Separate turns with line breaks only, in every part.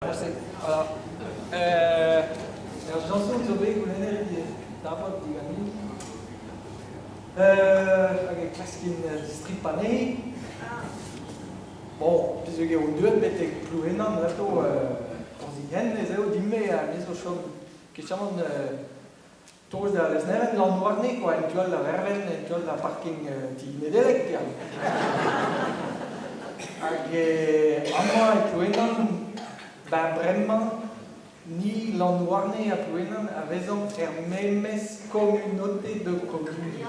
Voilà. Ur chanson zo bet goulennet dabot diganin. Hag e klaskin distripañ anezhi. Bon, peogwir on deuet betek Plouenan atav Porzh-Hent ez eo din-me ha me zo chom ket tost da Lesneven, Lanhouarne quoi, en tu all da Verven, en tu all da parking ti Nedeleg ya. Hag amañ e Plouenan, ben bremañ, ni Lanhouarne ha Plouenan a vezomp er memes communauté de communes.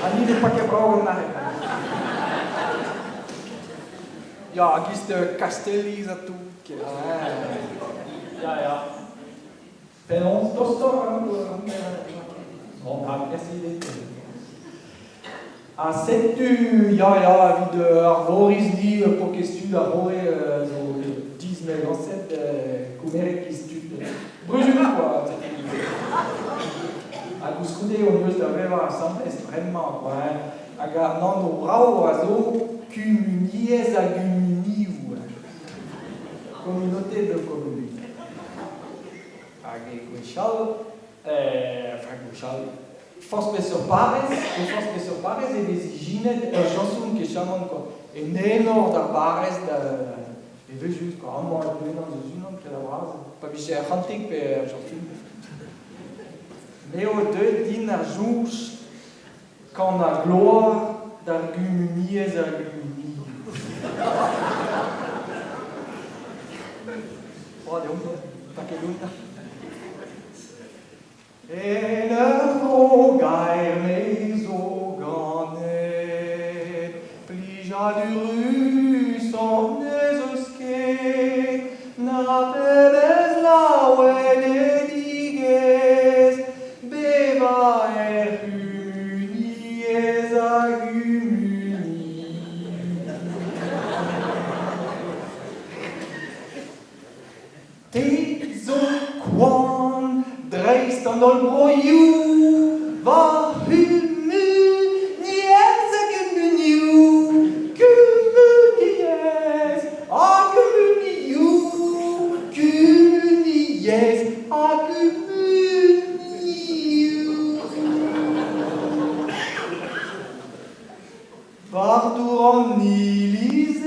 Ha ni n'eo pas ket brav an arre. Ya, giz Kastelliz ha tout. Ya, ya. Penaos tostoc'h an Ha setu, ya, ya, evit ar Voriz-ni, po ket tud ar roe zo dismegañset, komeret giz tud bruzunus quoi. Ha koulskoude hon eus da vevañ asambles bremañ quoi hein. Hag an anv brav a zo kumuniezh a gumunioù. Communauté de communes. Hag e gwechall, enfin gwechall, forzh peseurt parrez, e forzh peseurt parrez e vez ijinet ur chanson kechamant quoi. En enor d'ar barrez da evel-just quoi. Amañ e unan eus unan ket a-bras, pa vije ur c'hantik pe ur chanson. M'eo deuet din ar soñj kanañ gloar d'ar gumuniezh ar gumuniezh. Oh, deomp, paket out. En ur vro gaer me zo ganet, plijadurusoc'h n'ez eus ket, na pebezh laouenedigezh Bevañ er c'humuniezh a gumuniezh. Te zo koant dreist an holl broioù, va c'humuniezh a gumunioù, kumuniezh a gumunioù, kumuniezh a gumunioù. War dour an iliz e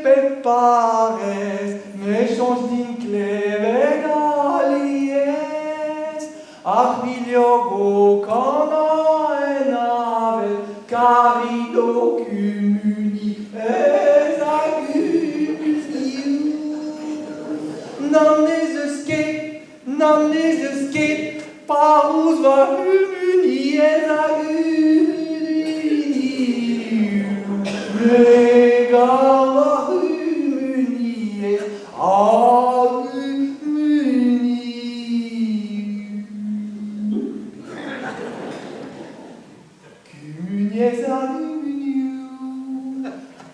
pep parrez, me soñj din klevet alies ar c'hwiliog o kanañ en avel, karit ho kumuniezh a gumunioù. Nann ez eus ket Nann ez eus ket parrouz va c'humuniezh a gumunioù. Me 'gar va c'humuniezh a gumunioù. Kumuniezh a gumunioù,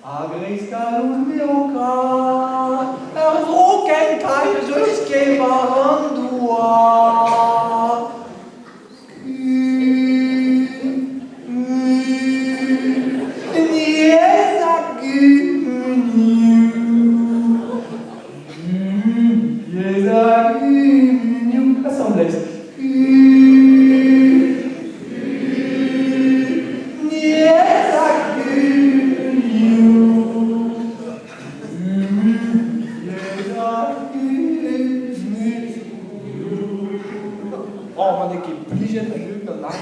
a-greiz kalon me ho kar, ur vro ken kaer 'z eus ket war an douar. Kumuniezh a gumunioù, kumuniezh a gumunioù, asambles. Oh, ma n'eo ket plijet a-du gant ar.